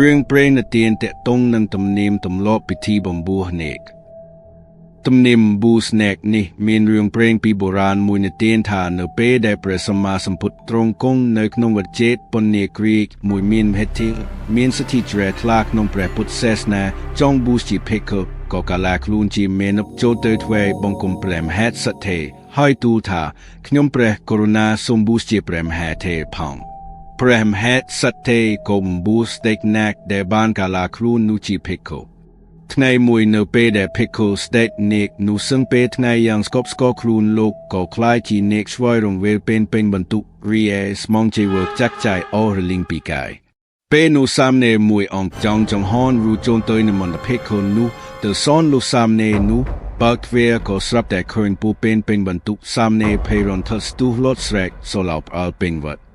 រឿងព្រេងនិទានទាក់ទងនឹងទំនៀមទម្លាប់ពិធីបំបួសនាគទំនៀមបួសនាគនេះមានរឿងព្រេងពីបុរាណមួយនិទានថានៅពេលដែលព្រះសម្មាសម្ពុទ្ធទ្រង់គង់នៅក្នុងវត្តជេតពនាគ្រាមួយមានមហិទ្ធិមានសទ្ធាជ្រះថ្លាក្នុងព្រះពុទ្ធសាសនាចង់បួសជាភិក្ខុក៏កាឡាខ្លួនជាមេនប់ចូលទៅថ្វាយបង្គំព្រះមហាសទ្ធិហើយទូលថាខ្ញុំព្រះករុណាសូមបួសជាព្រះមហាថេរផងព្រះមហាសទ្ធិក៏បំបួសស្ដេចនាគដែលបានកាឡាខ្លួននោះជាភិក្ខុថ្ងៃមួយនៅពេលដែលភិក្ខុស្ដេចនាគនោះសឹងពេលថ្ងៃយ៉ាងស្កប់ស្កល់ខ្លួនលោកក៏ក្លាយជានាគស្វ័យរង្វេលពេញពេញបន្ទុករីឯស្មងជីវរចាក់ចាយអស់រលីងពីកាយពេលនោះសាមណេរមួយអង្គចង់ចង្ហនរួចចូលទៅនិមន្តភិក្ខុនោះទៅសនលោកសាមណេរនោះបើកទ្វារក៏ស្រាប់តែឃើញពូពេញពេញបន្ទុកសាមណេរភ័យរន្ធត់ស្ទុះលោតស្រែកសូឡោបអល់ពេញវត្ត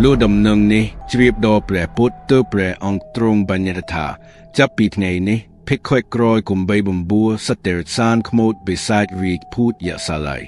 លុះដំណឹងនេះជ្រាបដល់ព្រះពុទ្ធទើបព្រះអង្គទ្រង់បញ្ញត្តិថាចាប់ពីថ្ងៃនេះភិក្ខុក្រោយគំបីបំបួសត្វតិរច្ឆានខ្មោចបិសាចរាជភូតយក្សាល័យ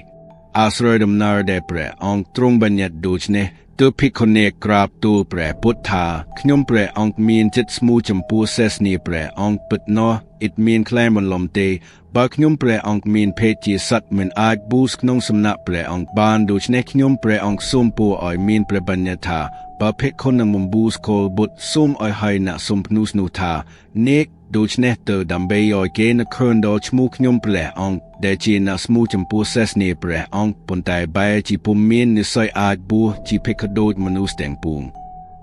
អាស្រ័យដំណើរដែលព្រះអង្គទ្រង់បញ្ញត្តិដូច្នេះទើបភិក្ខុនាគក្រាបទូលព្រះពុទ្ធថាខ្ញុំព្រះអង្គមានចិត្តស្មូតចំពោះសាសនាព្រះអង្គពិតណាស់ឥតមានក្លែងបន្លំទេបើខ្ញុំព្រះអង្គមានភេទជាសត្វមិនអាចបួសក្នុងសំណាក់ព្រះអង្គបានដូច្នេះខ្ញុំព្រះអង្គសូមពរឲ្យមានព្រះបញ្ញត្តិថាបើភិក្ខុនឹងបំបួសកុលបុត្រសូមឲ្យហើយអ្នកសូមភ្នុសនោះថានាគដូច្នេះទៅដើម្បីឲ្យគេនឹកឃើញដល់ឈ្មោះខ្ញុំព្រះអង្គដែលជាអ្នកស្មូតចំពោះសាសនាព្រះអង្គប៉ុន្តែបែរជាពុំមាននិស្ស័យអាចបួសជាភិក្ខុដូចមនុស្សទាំងពួង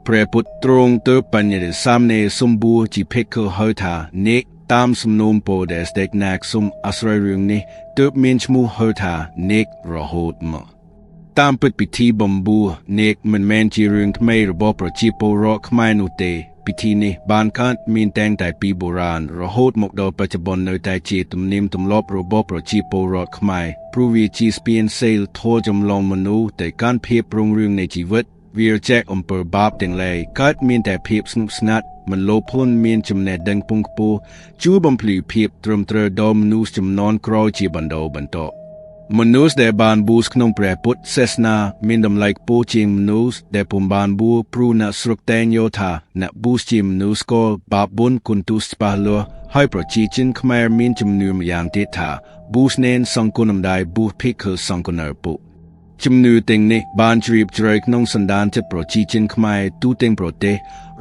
ព្រះពុទ្ធទ្រង់ទើបបញ្ញត្តិសាមណេរសូមបួសជាភិក្ខុហៅថានាគតាមសំណូមពរដែលស្ដេចនាគសូមអាស្រ័យរឿងនេះទើបមានឈ្មោះហៅថានាគរហូតមកតាមពិតពិធីបំបួសនាគមិនមែនជារឿងថ្មីរបស់ប្រជាពលរដ្ឋខ្មែរនោះទេពិធីនេះបានកើតមានតាំងតែពីបុរាណរហូតមកដល់បច្ចុប្បន្ននៅតែជាទំនៀមទម្លាប់របស់ប្រជាពលរដ្ឋខ្មែរព្រោះវាជាស្ពានសីលធម៌ចម្លងមនុស្សទៅកាន់ភាពរុងរឿងនៃជីវិតវាចែកអំពើបាបទាំងឡាយកើតមានតែភាពស្ងប់ស្ងាត់មិនលោភលន់មានចំណេះដឹងពងខ្ពស់ជួយបំភ្លឺភាពត្រឹមត្រូវដល់មនុស្សចំនួនក្រោយជាបណ្ដោបន្តមនុស្សដែលបានបួសក្នុងព្រះពុទ្ធសាសនាមានតម្លៃខ្ពស់ជាងមនុស្សដែលពុំបានបួសព្រោះអ្នកស្រុកតែងយល់ថាអ្នកបួសជាមនុស្សស្គាល់បាបបុណ្យគុណទោសច្បាស់លាស់ហើយប្រជាជនខ្មែរមានជំនឿម្យ៉ាងទៀតថាបួសនេនសង្គមដៃបួសភិក្ខុសង្គមឪពុកជំនឿទាំងនេះបានជ្រាបជ្រៅក្នុងសន្តានចិត្តប្រជាជនខ្មែរទូទាំងប្រទេស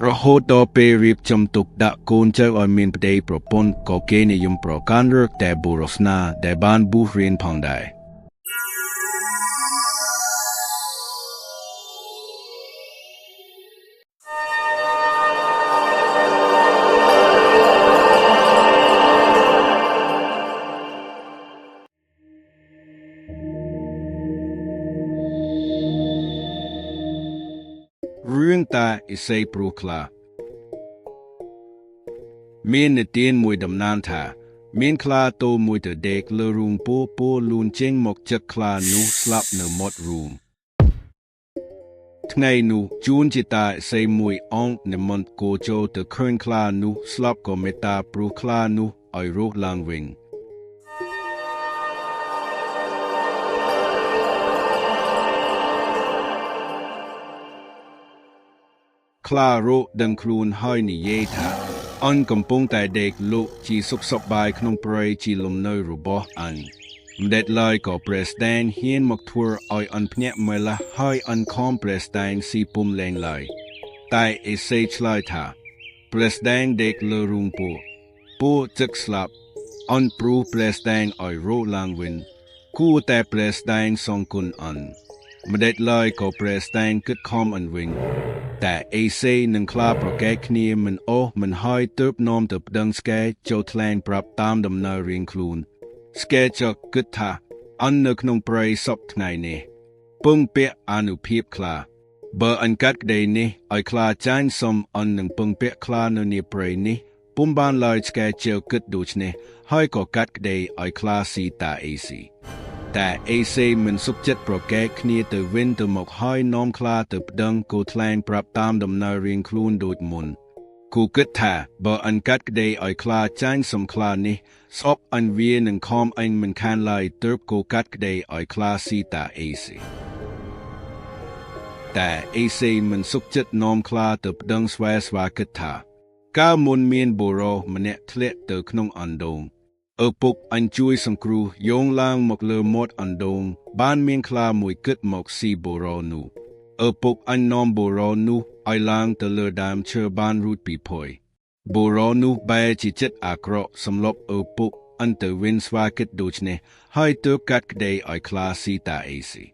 រហូតដល់ពេលរៀបចំទុកដាក់កូនចៅឲ្យមានប្តីប្រពន្ធក៏គេនិយមប្រកាន់រកតែបុរសណាដែលបានបួសរៀនផងដែររឿងតាឥសីព្រោះខ្លាមាននិទានមួយដំណានថាមានខ្លាតូមួយទៅដេកលើរូងពោពោលូនចេញមកចឹកខ្លានោះស្លាប់នៅមាត់រូងថ្ងៃនោះជួនជាតាឥសីមួយអង្គនិមន្តគោចូលទៅឃើញខ្លានោះស្លាប់ក៏មេត្តាព្រោះខ្លានោះឲ្យរស់ឡើងវិញខ្លារកដឹងខ្លួនហើយនិយាយថាអញកំពុងតែដេកលក់ជាសុខសប្បាយក្នុងព្រៃជាលំនៅរបស់អញមិនដេតឡើយក៏ព្រះស្ដែងហ៊ានមកធ្វើឲ្យអញភ្ញាក់មើលហើយអញខំព្រះស្ដែងស៊ីពុំលែងឡើយតែអេសេឆ្លើយថាព្រះស្ដែងដេកលើរូងពោពោចឹកស្លាប់អញព្រោះព្រះស្ដែងឲ្យរកឡើងវិញគួរតែព្រះស្ដែងសងគុណអញមិនដេតឡើយក៏ព្រះស្ដែងគិតខំអញវិញតែអេសេនឹងខ្លាប្រកែកគ្នាមិនអស់មិនហើយទើបនាំទៅប្តឹងស្កែចូលថ្លែងប្រាប់តាមដំណើររៀងខ្លួនស្កែចកគិតថាអញនៅក្នុងព្រៃសពថ្ងៃនេះពឹងពាក់អានុភាពខ្លា បើអញកាត់ក្តីនេះឲ្យខ្លាចាញ់សុំអញនឹងពឹងពាក់ខ្លានៅនាព្រៃនេះពុំបានឡើយឆ្កែជាវគិតដូច្នេះហើយក៏កាត់ក្តីឲ្យខ្លាស៊ីតាអេស៊ីតែអេសេមិនសុខចិត្តប្រកែកគ្នាទៅវិញទៅមកហើយនាំខ្លាទៅប្តឹងគោថ្លែងប្រាប់តាមដំណើររៀងខ្លួនដូចមុនគូគិតថាបើអញកាត់ក្តីឲ្យខ្លាចាញ់សំខ្លានេះស្អប់អញវានឹងខំអញមិនខានឡើយទើបគោកាត់ក្តីឲ្យខ្លាស៊ីតាអេសេតែអេសេមិនសុខចិត្តនាំខ្លាទៅប្តឹងស្វែស្វាគិតថាកាលមុនមានបុរសម្នាក់ធ្លាក់ទៅក្នុងអណ្ដូងឪពុកអញជួយសង្គ្រោះយោងឡើងមកលើមាត់អណ្ដូងបានមានខ្លាមួយគិតមកស៊ីបុរសនោះឪពុកអញនាំបុរសនោះឲ្យឡើងទៅលើដើមឈើបានរួចពីភ័យបុរសនោះបែរជាចិត្តអាក្រក់សម្លុបឪពុកអញទៅវិញស្វាគិតដូច្នេះហើយទើបកាត់ក្តីឲ្យខ្លាស៊ីតាអេស៊ី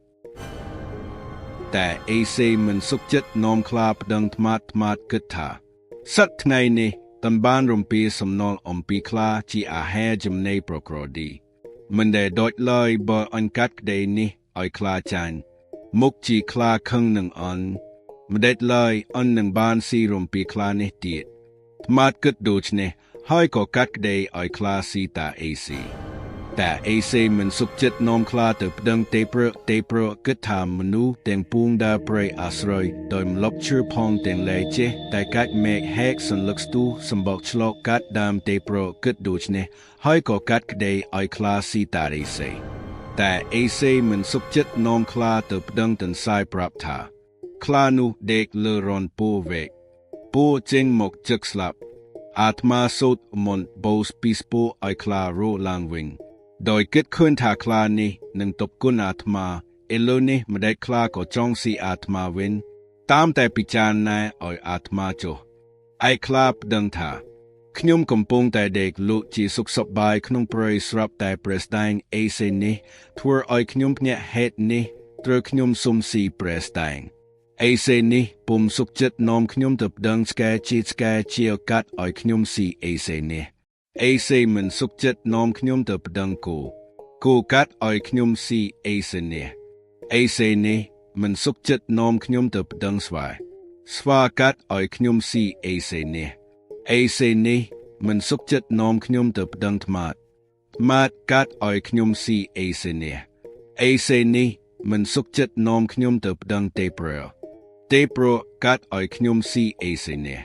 តែអេសេមិនសុខចិត្តនាំខ្លាប្តឹងថ្មាតថ្មាតគិតថាសត្វថ្ងៃនេះតំបានរំពាសំណល់អំពីខ្លាជាអាហារចំណីប្រក្រតីមិនដែលដូចឡើយបើអញកាត់ក្តីនេះឲ្យខ្លាចាញ់មុខជាខ្លាខឹងនឹងអញមិនដែលឡើយអញនឹងបានស៊ីរំពាខ្លានេះទៀតថ្មាតគិតដូច្នេះហើយក៏កាត់ក្តីឲ្យខ្លាស៊ីតាអេស៊ីតែអេសេមិនសុខចិត្តនាំខ្លាទៅប្តឹងទេព្រទេព្រគិតថាមនុស្សទាំងពួងដែលព្រៃអាស្រ័យដោយម្លប់ឈើផងទាំងលែចេះតែកាច់មេឃហែកសន្លឹកស្ទុះសម្បកឆ្លកកាត់ដើមទេព្រគិតដូច្នេះហើយក៏កាត់ក្តីឲ្យខ្លាស៊ីតាអេសេតែអេសេមិនសុខចិត្តនាំខ្លាទៅប្តឹងទន្សាយប្រាប់ថាខ្លានោះដេកលើរនពោវែកពោចេញមកចឹកស្លាប់អាត្មាសូត្រមន្តបូសពីស្ពោឲ្យខ្លារស់ឡើងវិញដោយគិតឃើញថាខ្លានេះនឹងទប់គុណអាត្មាឥឡូវនេះម្ដេចខ្លាក៏ចង់ស៊ីអាត្មាវិញតាមតែពិចារណាឲ្យអាត្មាចុះឯខ្លាប្តឹងថាខ្ញុំកំពុងតែដេកលក់ជាសុខសប្បាយក្នុងព្រៃស្រាប់តែព្រះស្ដែងអេសេនេះធ្វើឲ្យខ្ញុំភ្ញាក់ហេតុនេះត្រូវខ្ញុំសុំស៊ីព្រះស្ដែងអេសេនេះពុំសុខចិត្តនាំខ្ញុំទៅប្តឹងឆ្កែជាឆ្កែជាកាត់ឲ្យខ្ញុំស៊ីអេសេនេះអេសេមិនសុខចិត្តនាំខ្ញុំទៅប្តឹងគោគោកាត់ឲ្យខ្ញុំស៊ីអេសេនេះអេសេនេះមិនសុខចិត្តនាំខ្ញុំទៅប្តឹងស្វាស្វាកាត់ឲ្យខ្ញុំស៊ីអេសេនេះអេសេនេះមិនសុខចិត្តនាំខ្ញុំទៅប្តឹងថ្មាតថ្មាតកាត់ឲ្យខ្ញុំស៊ីអេសេនេះអេសេនេះមិនសុខចិត្តនាំខ្ញុំទៅប្តឹងទេព្រទេព្រកាត់ឲ្យខ្ញុំស៊ីអេសេនេះ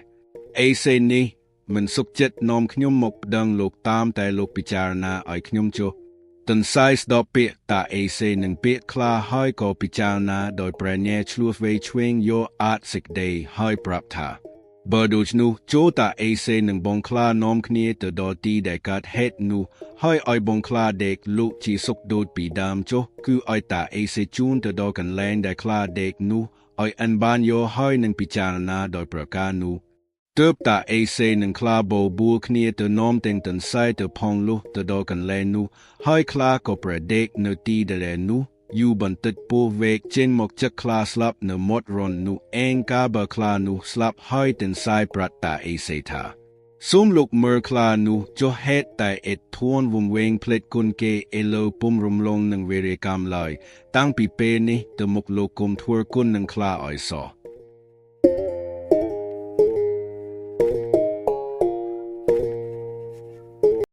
អេសេនេះមិនសុខចិត្តនាំខ្ញុំមកប្តឹងលោកតាមតែលោកពិចារណាឲ្យខ្ញុំចុះទន្សាយស្ដប់ពាក្យតាអេសេនិងពាក្យខ្លាហើយក៏ពិចារណាដោយប្រាជ្ញាឆ្លោះវៃឆ្វេងយកអាចសេចក្តីហើយប្រាប់ថាបើដូច្នោះចូលតាអេសេនិងបងខ្លានាំគ្នាទៅដល់ទីដែលកើតហេតុនោះហើយឲ្យបងខ្លាដេកលក់ជាសុខដូចពីដើមចុះគឺឲ្យតាអេសេជូនទៅដល់កន្លែងដែលខ្លាដេកនោះឲ្យអិនបានយកហើយនឹងពិចារណាដោយប្រការនោះទើបតាអេសេនិងខ្លាបោបួលគ្នាទៅនាំទាំងទន្សាយទៅផងលុះទៅដល់កន្លែងនោះហើយខ្លាក៏ប្រដេកនៅទីដែលនោះយូរបន្តិចពោះវែកចេញមកចឹកខ្លាស្លាប់នៅមាត់រននោះឯងកាលបើខ្លានោះស្លាប់ហើយទន្សាយប្រាប់តាអេសេថាសូមលោកមើលខ្លានោះចុះហេតុតែអេតធួនវង្វេងផ្លេចគុណគេឥឡូវពុំរំលងនឹងវេរកម្មឡើយតាំងពីពេលនេះទៅមុខលោកគុំធ្វើគុណនឹងខ្លាឲ្យសោះ។